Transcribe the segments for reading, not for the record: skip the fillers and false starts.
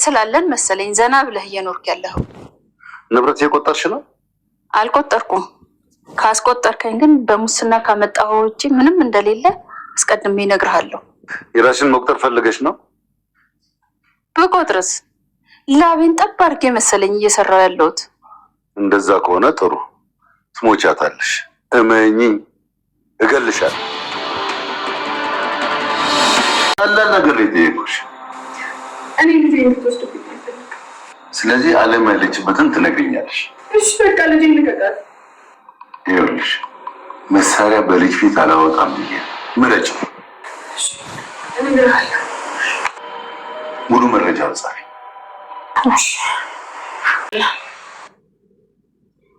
ስላለን መሰለኝ ዘና ብለህ እየኖርክ ያለኸው። ንብረት እየቆጠርሽ ነው? አልቆጠርኩም። ካስቆጠርከኝ ግን በሙስና ካመጣኸው ውጪ ምንም እንደሌለ አስቀድሜ እነግርሃለሁ። የራስሽን መቁጠር ፈልገሽ ነው? ብቆጥርስ ላቤን ጠብ አድርጌ መሰለኝ እየሰራሁ ያለሁት። እንደዛ ከሆነ ጥሩ፣ ትሞቻታለሽ። እመኚኝ፣ እገልሻለሁ። ቀላል ነገር ነው የጠየኩሽ። እኔ ጊዜ እንድትወስድብኝ አልፈልግም። ስለዚህ ዓለም ያለችበትን ትነግሪኛለሽ። እሺ በቃ ልጄን ልቀቃት። ይኸውልሽ መሳሪያ በልጅ ፊት አላወጣም ብዬ ምረጭ። እነግርሃለሁ። ሙሉ መረጃ ጻፊ። እሺ።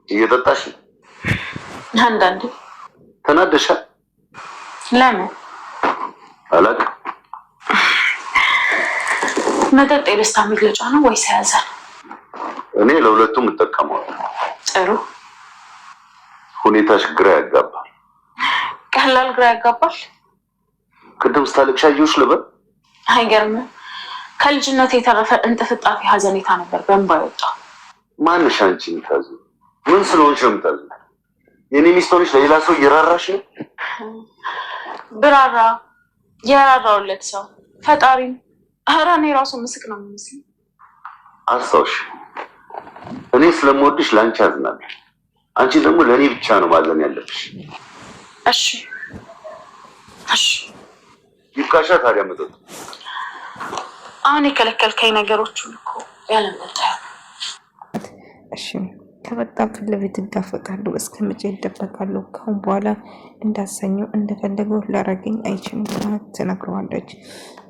እየጠጣሽ ነው? አንዳንዴ። ተናደሻል? ለምን? አላውቅም። መጠጥ የደስታ መግለጫ ነው ወይስ የሀዘን? እኔ ለሁለቱም እጠቀመዋለሁ። ጥሩ። ሁኔታሽ ግራ ያጋባል። ቀላል ግራ ያጋባል። ቅድም ስታለቅሽ አየሁሽ ልበል? አይገርምም? ከልጅነት የተረፈ እንጥፍጣፊ ሀዘኔታ ነበር በእንባ የወጣው። ማንሽ አንቺ የምታዝኚው? ምን ስለሆንሽ ነው የምታዝኚው? የኔ ሚስት ሆነሽ ለሌላ ሰው እየራራሽ ነው? ብራራ የራራውለት ሰው ፈጣሪም፣ ኧረ እኔ ራሱ ምስክ ነው የሚመስለው። አስታውሽ፣ እኔ ስለምወድሽ ለአንቺ አዝናለሁ። አንቺ ደግሞ ለእኔ ብቻ ነው ማዘን ያለብሽ። እሺ እሺ። ይብቃሻ ታዲያ መጠጡ። አሁን የከለከልከኝ ነገሮች ሁሉ እኮ ያለመጠጥ። እሺ ከመጣም ፊት ለፊት ይጋፈጣሉ። እስከ መቼ ይደበቃሉ? ካሁን በኋላ እንዳሰኘው እንደፈለገው ሊያደርገኝ አይችልም ብላ ትነግረዋለች።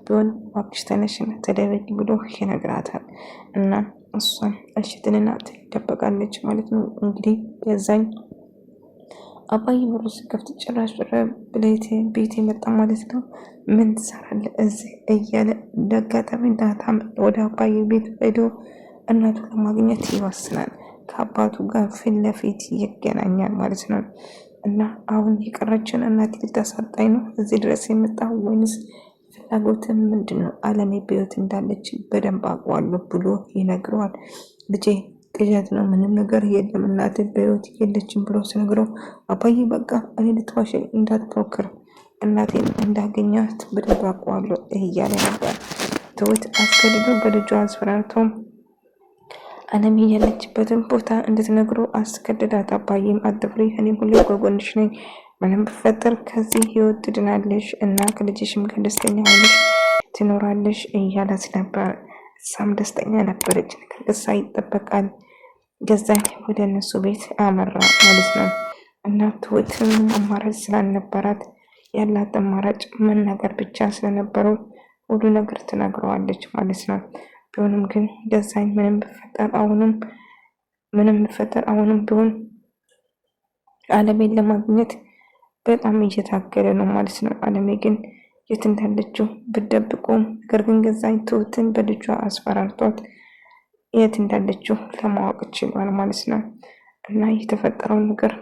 ቢሆን እባክሽ ተነሽና ተደበቂ ብሎ ይነግራታል። እና እሷም እሺ ትልና ትደበቃለች ማለት ነው። እንግዲህ የዛኝ አባዬ በሩ ሲከፍት ጭራሽ ብሌቴ ቤት የመጣ ማለት ነው። ምን ትሰራለህ እዚህ እያለ እንዳጋጣሚ ናታም ወደ አባዬ ቤት ሄዶ እናቱ ለማግኘት ይወስናል። ከአባቱ ጋር ፊት ለፊት ይገናኛል ማለት ነው። እና አሁን የቀረችን እናቴ ልታሳጣኝ ነው እዚህ ድረስ የመጣ ወይንስ ፍላጎትን ምንድን ነው? አለሜ በሕይወት እንዳለች በደንብ አውቀዋለሁ ብሎ ይነግረዋል። ልጄ ቅዠት ነው፣ ምንም ነገር የለም፣ እናቴ በሕይወት የለችም ብሎ ሲነግረው አባዬ በቃ እኔ ልትዋሸኝ እንዳትሞክር እናቴን እንዳገኛት በደንብ አውቀዋለሁ እያለ ነበር። ትሁት አስገድዶ በልጇ አስፈራርቶ አለሜ ያለችበትን ቦታ እንድትነግሮ አስገድዳት። አባዬም አትፍሪ፣ እኔም ሁሌ ከጎንሽ ነኝ፣ ምንም ብፈጠር ከዚህ ህይወት ትድናለሽ እና ከልጅሽም ጋር ደስተኛ ሆነሽ ትኖራለሽ እያላት ነበር። እሷም ደስተኛ ነበረች። ነገር ግን ይጠበቃል ገዛኝ ወደ እነሱ ቤት አመራ ማለት ነው። እና ትሁት ምንም አማራጭ ስላልነበራት ያላት አማራጭ መናገር ብቻ ስለነበረው ሁሉ ነገር ትነግረዋለች ማለት ነው። ቢሆንም ግን ገዛኝ ምንም ብፈጠር አሁንም ምንም ብፈጠር አሁንም ቢሆን አለሜን ለማግኘት በጣም እየታገለ ነው ማለት ነው። አለሜ ግን የት እንዳለችው ብደብቁም ነገር ግን ገዛኝ ትሁትን በልጇ አስፈራርቷት የት እንዳለችው ለማወቅ ችሏል ማለት ነው። እና የተፈጠረውን ነገር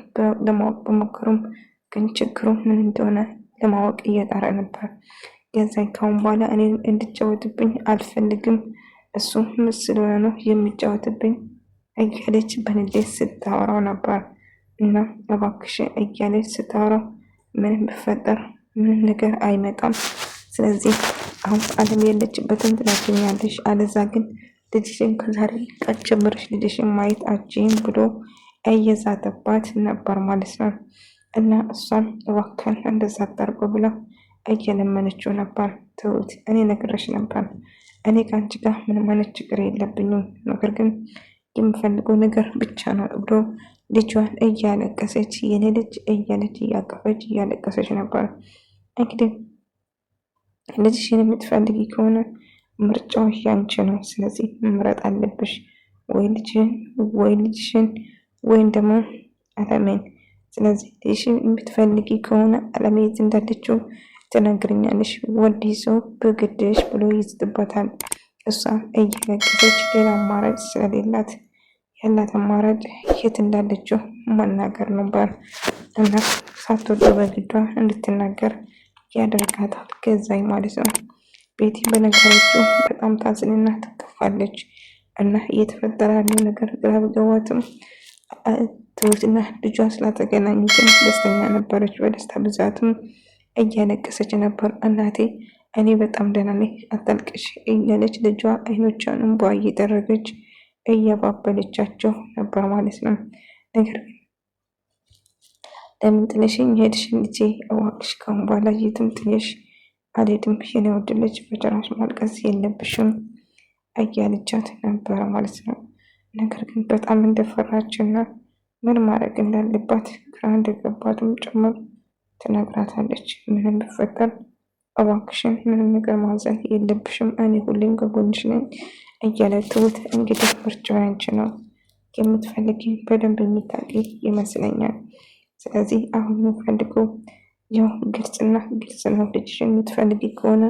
ለማወቅ በሞከሩም ግን ችግሩ ምን እንደሆነ ለማወቅ እየጣረ ነበር። ገዛኝ ካሁን በኋላ እኔን እንድጫወትብኝ አልፈልግም፣ እሱ ምን ስለሆነ ነው የሚጫወትብኝ እያለች በንዴት ስታወራው ነበር። እና እባክሽ እያለች ስታወራው ምንም ብፈጠር ምንም ነገር አይመጣም። ስለዚህ አሁን አለም የለችበትን ትናገኛለሽ፣ አለዛ ግን ልጅሽን ከዛሬ ቀን ጀምረሽ ልጅሽን ማየት አትችይም ብሎ እየዛተባት ነበር ማለት ነው። እና እሷም እባክህን እንደዛ አታርጎ ብላ እየለመነችው ነበር። ትሁት እኔ ነግሬሽ ነበር፣ እኔ ከአንቺ ጋር ምንም አይነት ችግር የለብኝም፣ ነገር ግን የምፈልገው ነገር ብቻ ነው ብሎ ልጇን እያለቀሰች የኔ ልጅ እያለች እያቀፈች እያለቀሰች ነበር። እንግዲህ ልጅሽን የምትፈልጊ ከሆነ ምርጫው ያንቺ ነው። ስለዚህ መምረጥ አለብሽ፣ ወይ ልጅሽን ወይ ልጅሽን ወይም ደግሞ አለሜን። ስለዚህ ልጅሽን የምትፈልጊ ከሆነ አለሜ የት እንዳለችው ትነግርኛለሽ፣ ወንድ ይዞ በግድሽ ብሎ ይዝትባታል። እሷ እያለቀሰች ሌላ አማራጭ ስለሌላት ያላት አማራጭ የት እንዳለችው መናገር ነበር እና ሳትወደው በግዷ እንድትናገር ያደርጋታል። ገዛኝ ማለት ነው። ቤቲ በነገረችው በጣም ታዝንና ትከፋለች። እና እየተፈጠረ ያለው ነገር ግራ ቢገባትም ትሁትና ልጇ ስላተገናኙ ግን ደስተኛ ነበረች። በደስታ ብዛትም እያለቀሰች ነበር። እናቴ እኔ በጣም ደህና ነኝ አታልቅሽ እያለች ልጇ አይኖቿን እንቧ እየጠረገች እያባበለቻቸው ነበር ማለት ነው። ነገር ግን ለምን ጥለሽኝ ሄድሽ ልጄ? እባክሽ ካሁን በኋላ የትም ጥለሽ አልሄድም የኔ ውድ ልጅ፣ በጭራሽ ማልቀስ የለብሽም እያለቻት ነበረ ማለት ነው። ነገር ግን በጣም እንደፈራች እና ምን ማድረግ እንዳለባት ግራ እንደገባትም ጭምር ትነግራታለች። ምንም ቢፈጠር እባክሽን ምንም ነገር ማዘን የለብሽም እኔ ሁሌም ከጎንሽ ነኝ እያለ ትሁት እንግዲህ ምርጫው ያንቺ ነው፣ የምትፈልጊ በደንብ የሚታቂ ይመስለኛል። ስለዚህ አሁን የምፈልገው ያው ግልጽና ግልጽ ነው። ልጅሽ የምትፈልጊ ከሆነ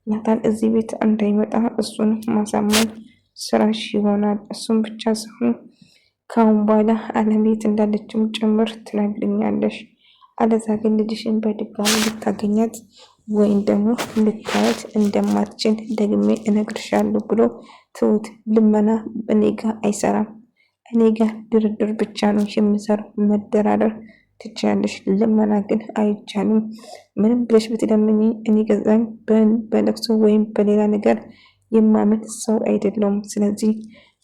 ናታን እዚህ ቤት እንዳይመጣ እሱን ማሳመን ስራሽ ይሆናል። እሱን ብቻ ሳይሆን ከአሁን በኋላ አለም ቤት እንዳለችም ጭምር ትነግርኛለሽ። አለዛ ግን ልጅሽን በድጋሚ ልታገኛት ወይም ደግሞ ልታያት እንደማትችል ደግሜ እነግርሻለሁ ብሎ ትሁት ልመና እኔ ጋ አይሰራም። እኔ ጋ ድርድር ብቻ ነው የምሰራው። መደራደር ትችያለሽ፣ ልመና ግን አይቻልም። ምንም ብለሽ ብትለምኝ እኔ ገዛኝ በለቅሶ ወይም በሌላ ነገር የማምን ሰው አይደለውም። ስለዚህ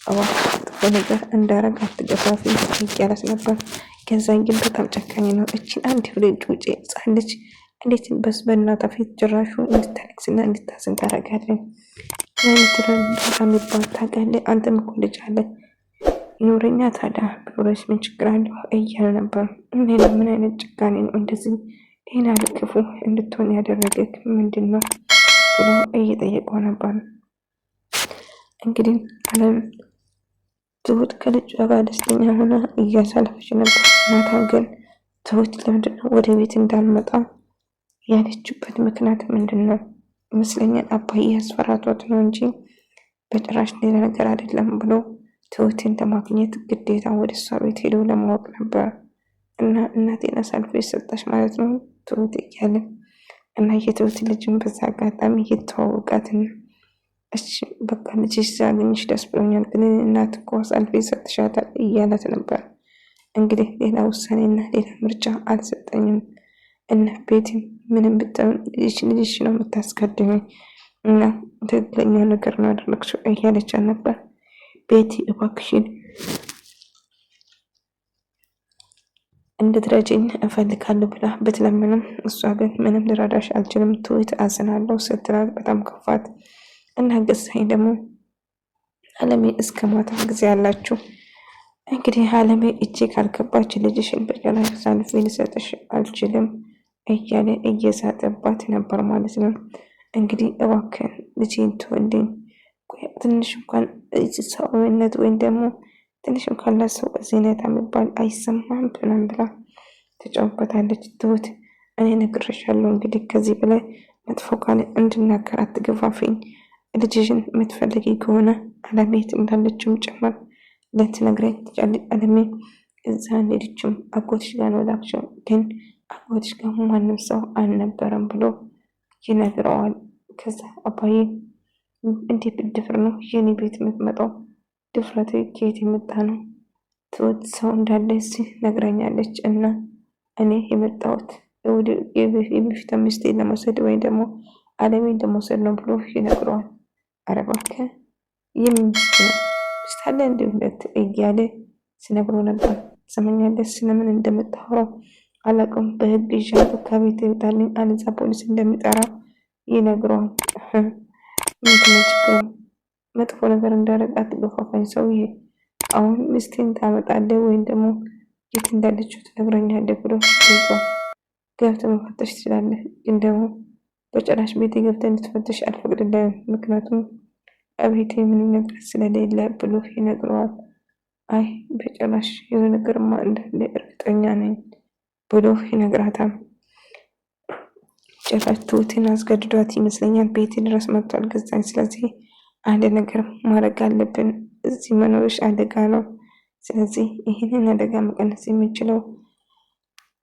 እባክሽ መጥፎ ነገር እንዳረግ አትገፋፊ እያላት ነበር። ገዛኝ ግን በጣም ጨካኝ ነው። እችን አንድ ፍሬ ጩጬ ሕፃን ልጅ እንዴት በስ በእናቷ ፊት ጭራሹ እንድታለቅስና እንድታዝን ታደርጋለን? ትረዳ የሚባል ታውቃለህ? አንተም እኮ ልጅ አለ ይኖረኛ ታዲያ ቢኖረሽ ምን ችግር አለው እያለ ነበር። ምን አይነት ጭካኔ ነው እንደዚህ ይህን ያህል ክፉ እንድትሆን ያደረገህ ምንድን ነው ብሎ እየጠየቀው ነበር። እንግዲህ አለም ትሁት ከልጇ ጋር ደስተኛ ሆና እያሳለፈች ነበር። ናታን ግን ትሁት ለምንድን ነው ወደ ቤት እንዳልመጣ ያለችበት ምክንያት ምንድን ነው? ይመስለኛል አባዬ አስፈራቷት ነው እንጂ በጭራሽ ሌላ ነገር አይደለም ብሎ ትሁትን ለማግኘት ግዴታ ወደ እሷ ቤት ሄዶ ለማወቅ ነበር። እና እናቴን አሳልፎ የሰጠሽ ማለት ነው ትሁት እያለ እና የትሁት ልጅም በዛ አጋጣሚ እየተዋወቃትና እሺ በቃ ልጅሽ ሳገኝሽ ደስ ብሎኛል፣ ግን እናት እኮ አሳልፌ ሰጥሻታል እያላት ነበር። እንግዲህ ሌላ ውሳኔና ሌላ ምርጫ አልሰጠኝም እና ቤቲ ምንም ብትሆን ልጅሽ ነው የምታስቀድመኝ እና ትክክለኛ ነገር ነው ያደረግሽው እያለቻት ነበር። ቤቲ እባክሽን እንድትረጂኝ እፈልጋለሁ ብላ ብትለምንም እሷ ግን ምንም ልረዳሽ አልችልም ትሁት አዝናለሁ ስትላት በጣም ከፋት። እና ገዛኸኝ ደግሞ አለሜ እስከ ማታ ጊዜ አላችሁ። እንግዲህ አለሜ እጄ ካልገባች ልጅሽን በጭራሽ አሳልፌ ልሰጥሽ አልችልም እያለ እየዛተባት ነበር ማለት ነው። እንግዲህ እባክህን ልጄን ትወልኝ ትንሽ እንኳን ሰውነት ወይም ደግሞ ትንሽ እንኳን ለሰው እዝነት የሚባል አይሰማም ብለን ብላ ትጫውበታለች። ትሁት እኔ ነግሬሻለሁ፣ እንግዲህ ከዚህ በላይ መጥፎ ቃል እንድናገር አትገፋፊኝ። ልጅሽን የምትፈልጊ ከሆነ አለሜት እንዳለችም ጭምር ልትነግረኝ ትችያለሽ። አለሜ እዛ ሄደችም አጎትሽ ጋር ነው ላክሽው፣ ግን አጎትሽ ጋር ማንም ሰው አልነበረም ብሎ ይነግረዋል። ከዛ አባዬ እንዴት ብድፍር ነው የኔ ቤት የምትመጣው? ድፍረት ከየት የመጣ ነው? ትሁት ሰው እንዳለ እዚህ ነግራኛለች። እና እኔ የመጣሁት የበፊት ሚስቴን ለመውሰድ ወይም ደግሞ አለሜን ለመውሰድ ነው ብሎ ይነግረዋል። ኧረ እባክህ የምን ሚስት ነው ሚስት አለ እንደ ሁለት እያለ ሲነግሮ ነበር። ትሰማኛለህ? ስለምን እንደምታወራው አላውቅም። በህግ ይዣለሁ፣ ከቤት ይውጣልኝ፣ አለዛ ፖሊስ እንደሚጠራ ይነግረዋል። ምንድነው ችግሩ? መጥፎ ነገር እንዳደረግ አትገፋፋኝ ሰውዬ። አሁን ሚስቴን ታመጣለህ ወይም ደግሞ የት እንዳለችው ትነግረኛለህ ብሎ ጠይቀው። ገብተህ መፈተሽ ትችላለህ፣ ግን ደግሞ በጭራሽ ቤቴ ገብተህ እንድትፈትሽ አልፈቅድልህም፣ ምክንያቱም እቤቴ ምንም ነገር ስለሌለ ብሎ ይነግረዋል። አይ በጭራሽ የሆነ ነገርማ እንዳለ እርግጠኛ ነኝ ብሎ ይነግራታል። ጭራሽ ትሁትን አስገድዷት ይመስለኛል ቤቴ ድረስ መጥቷል ገዛኝ። ስለዚህ አንድ ነገር ማድረግ አለብን። እዚህ መኖርሽ አደጋ ነው። ስለዚህ ይህንን አደጋ መቀነስ የምንችለው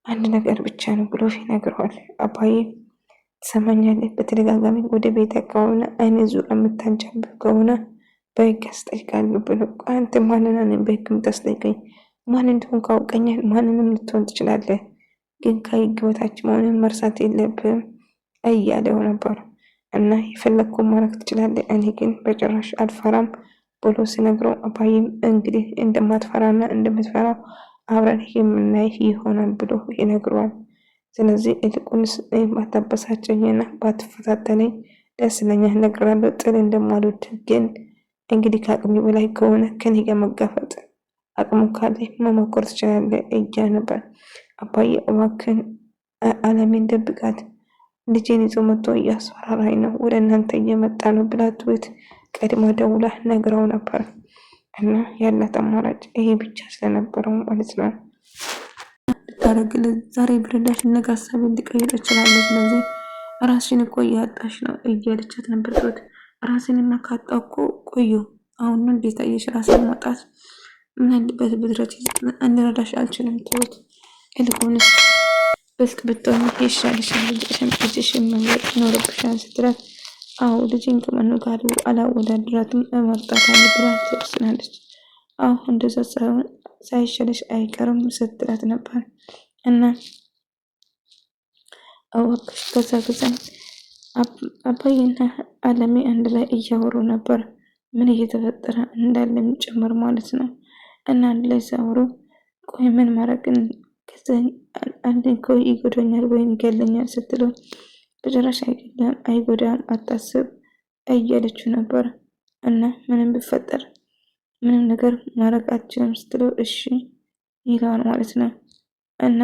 አንድ ነገር ብቻ ነው ብሎ ይነግረዋል። አባዬ ትሰማኛለህ? በተደጋጋሚ ወደ ቤት አካባቢና አይነ ዙሪያ የምታንጃብብ ከሆነ በህግ አስጠይቃለሁ ብሎ፣ አንተ ማንን በህግ የምታስጠይቀኝ? ማን እንደሆን ካውቀኛል። ማንንም ልትሆን ትችላለህ፣ ግን ከህግ በታች መሆንን መርሳት የለብህም እያለው ነበር። እና የፈለግከውን ማድረግ ትችላለህ፣ እኔ ግን በጭራሽ አልፈራም ብሎ ሲነግረው አባዬም እንግዲህ እንደማትፈራና እንደምትፈራ አብረን የምናይ ይሆናል ብሎ ይነግረዋል። ስለዚህ ይልቁንስ ባታበሳጨኝና ባትፈታተነኝ ደስ ይለኛል፣ እነግርሃለሁ ጥል እንደማልወድ ግን እንግዲህ ከአቅሜ በላይ ከሆነ ከኔ ጋር መጋፈጥ አቅሙ ካለ መሞከር ትችላለህ እያለ ነበር። አባዬ እባክህን አለሜን ደብቃት፣ ልጄን ይዞ መጥቶ እያስፈራራኝ ነው፣ ወደ እናንተ እየመጣ ነው ብላ ትሁት ቀድማ ደውላ ነግራው ነበር። እና ያላት አማራጭ ይሄ ብቻ ስለነበረው ማለት ነው። ብታደርግልህ ዛሬ ብረዳሽ ነገ ሀሳቤን ልቀይር እችላለሁ። ስለዚህ ራስሽን እኮ እያጣሽ ነው እያለቻት ነበር ትሁት። ራሴንማ ካጣሁ እኮ ቆዩ አሁን ነው እንዴት አየሽ? ራሴን ማጣት ምን አለበት ብትረጂ፣ እንረዳሽ አልችልም ትሁት። ይልቁንስ ብልጥ ብትሆኚ ይሻልሻል፣ ልጅሽን መምረጥ ይኖርብሻል ስትላት፣ አዎ ልጄን ከማንም ጋር አላወዳድራትም እመርጣታለሁ ብላ ትወስናለች። አዎ እንደዛ ሳይሻልሽ አይቀርም ስትላት ነበር። እና እባክሽ ከዛ ጊዜ አባዬና አለሜ አንድ ላይ እያወሩ ነበር፣ ምን እየተፈጠረ እንዳለም ጭምር ማለት ነው። እና አንድ ላይ ሲያወሩ ቆይ ምን ማድረግ አንድ እኮ ይጎዳኛል ወይም ይገለኛል ስትለው በጭራሽ አይገለም፣ አይጎዳም፣ አታስብ እያለችው ነበር። እና ምንም ቢፈጠር ምንም ነገር ማድረግ አትችልም ስትለው እሺ ይለዋል ማለት ነው። እና